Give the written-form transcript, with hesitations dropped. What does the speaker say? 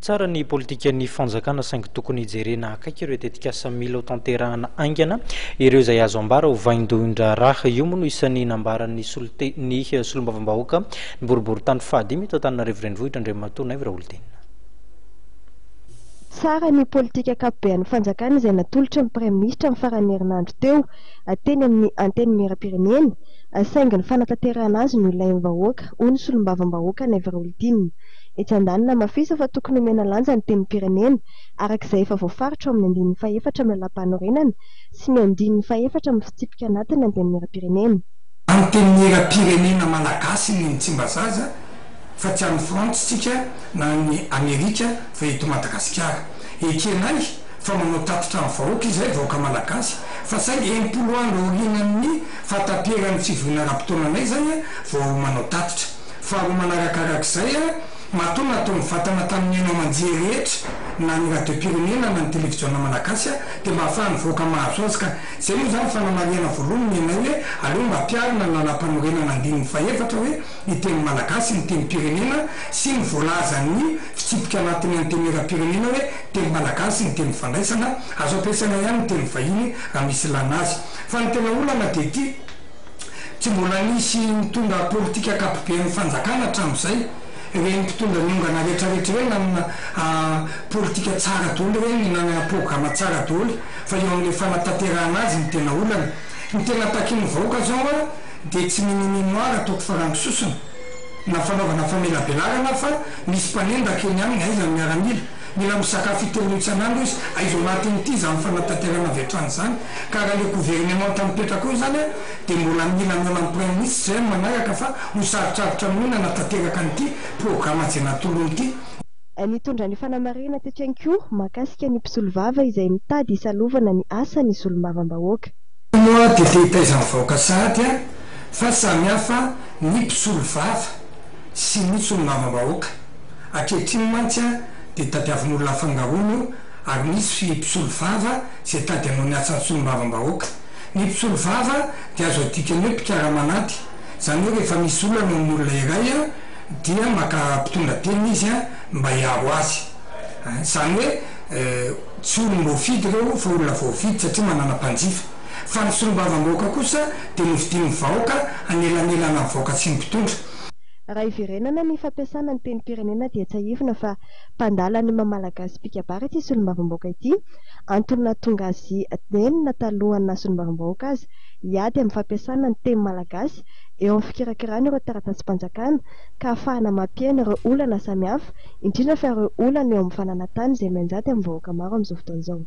Tsara ny politikan'ny fanjakana saingy tokony hijerena akaiky ireo tetikasa mila ho tanterahana haingana, ireo izay azo ambara ho vaindohan-draharaha. Io moa no isan'ny nambaran'ny solote ny solombavambahoaka ny boriborintany fahadimy eto Antananarivo Renivohitra, Andriamatoa Naivo Raholdina. Tsara ny politika ankapobean'ny fanjakana izay natolotry ny Praiminisitra ny faran'ny herinandro teo teny amin'ny Antenimierampirenena, saingy ny fanatanterahana azy no ilain'ny vahoaka, hoy ny solombavambahoaka Naivo Raholdina. Etsy andaniny, namafisa fa tokony homena lanja ny tenim-pirenena, araka izay efa voafaritra ao amin'ny andininy fahefatra amin'ny Lalàmpanorenana sy ny andininy fahefatra amin'ny fitsipika anatin'ny Antenimierampirenena. Antenimierampirenena malagasy ny eny Tsimbazaza fa tsy any Frantsa tsika na any Amerika fa eto Madagasikara. Ekenay fa manao tatitra amin'ny vahoaka izahay vahoaka malagasy fa saingy 60 andro aorianan'ny fahataperan'ny fivoriana ara-potoananay izay vao manao tatitra. Faharoa manarakarak'izay, matoa natao mivantana tamin'ny haino aman-jery rehetra na ny radiom-pirenena na ny televiziona malagasy dia mba ahafahan'ny vahoaka mahazo azy ka izay moa izany fanamarihana voalohany ny anay hoe aleo mba ampiharina ny lalàmpanorenana andininy fahefatra hoe ny teny malagasy ny tenim-pirenena sy ny voalazan'ny fitsipika anatin'ny antenimieram-pirenena hoe teny malagasy ny teny fandraisana azo ampiasaina ihany ny teny vahiny raha misy ilàna azy fa ny tena olana dia ity Tsy mbola nisy nitondra politika ankapoben'ny fanjakana hatramin'izay. Ireny mpitondra niongana retraretra ireny nanana politika tsara daholo ireny, nanana programa tsara daholo fa eo amin'ilay fanatanterahana azy no tena olana. Ny tena takian'ny vahoaka izao dia tsy mini mémoire ataoko farango sosona na fanaovana famelabelarana fa misy mpanendaka eny aminy, aiza ny miaramila? Mila misakafo intelo isan'andro izy, aiza ao anatin'ity izany fanatanterahana avy hatrany izany? Ka raha le governemanta mipetraka eo izany dia mbola mila mihaona amin'ny praiminisitra izay amin'ny manaraka fa ho sarotsarotra amin'io ny hanatanteraka an'ity programa izay natolony ity. Nitondra ny fanamarihana teto ihany koa mahakasika ny mpisolovava izay mitady hisalovana ny asan'ny solombavambahoaka. Moa dia te hitaiza ny vahoaka sahady fa samy hafa ny mpisolovava sy ny solombavambahoaka. Ankehitriny mantsy dia tadiavin'olona afangaroana io ary misy mpisolovava izay tady hanao ny asan'ny solombavambahoaka. Ny mpisolovava dia azo adika ny hoe mpikaramanady, izany hoe rehefa misy olana eo amin'ny olona iray dia maka mpitondra teny izy mba hiaro azy. Izany hoe tsy olom-boafidy ireo fa olona voafidy satria manana mpanjifa. Fa ny solombavambahoaka kosa dia nofidian'ny vahoaka hanelanelana ny vahoaka sy ny mpitondra. Raha hiverenana ny fampiasana ny tenim-pirenena dia tsiahivina fa mpandala ny maha Malagasy mpikabary ity solombavambahoaka ity, antony nahatonga azy enina talohan'ny naha solombavambahoaka azy hiady amin'ny fampiasana ny teny malagasy eo amin'ny fikirakirana ireo taratasim-panjakana ka hahafahana mampihena ireo olana samihafa, indrindra fa ireo olana eo amin'ny fananan-tany izay mianjady amin'ny vahoaka maro amin'izao fotoana izao.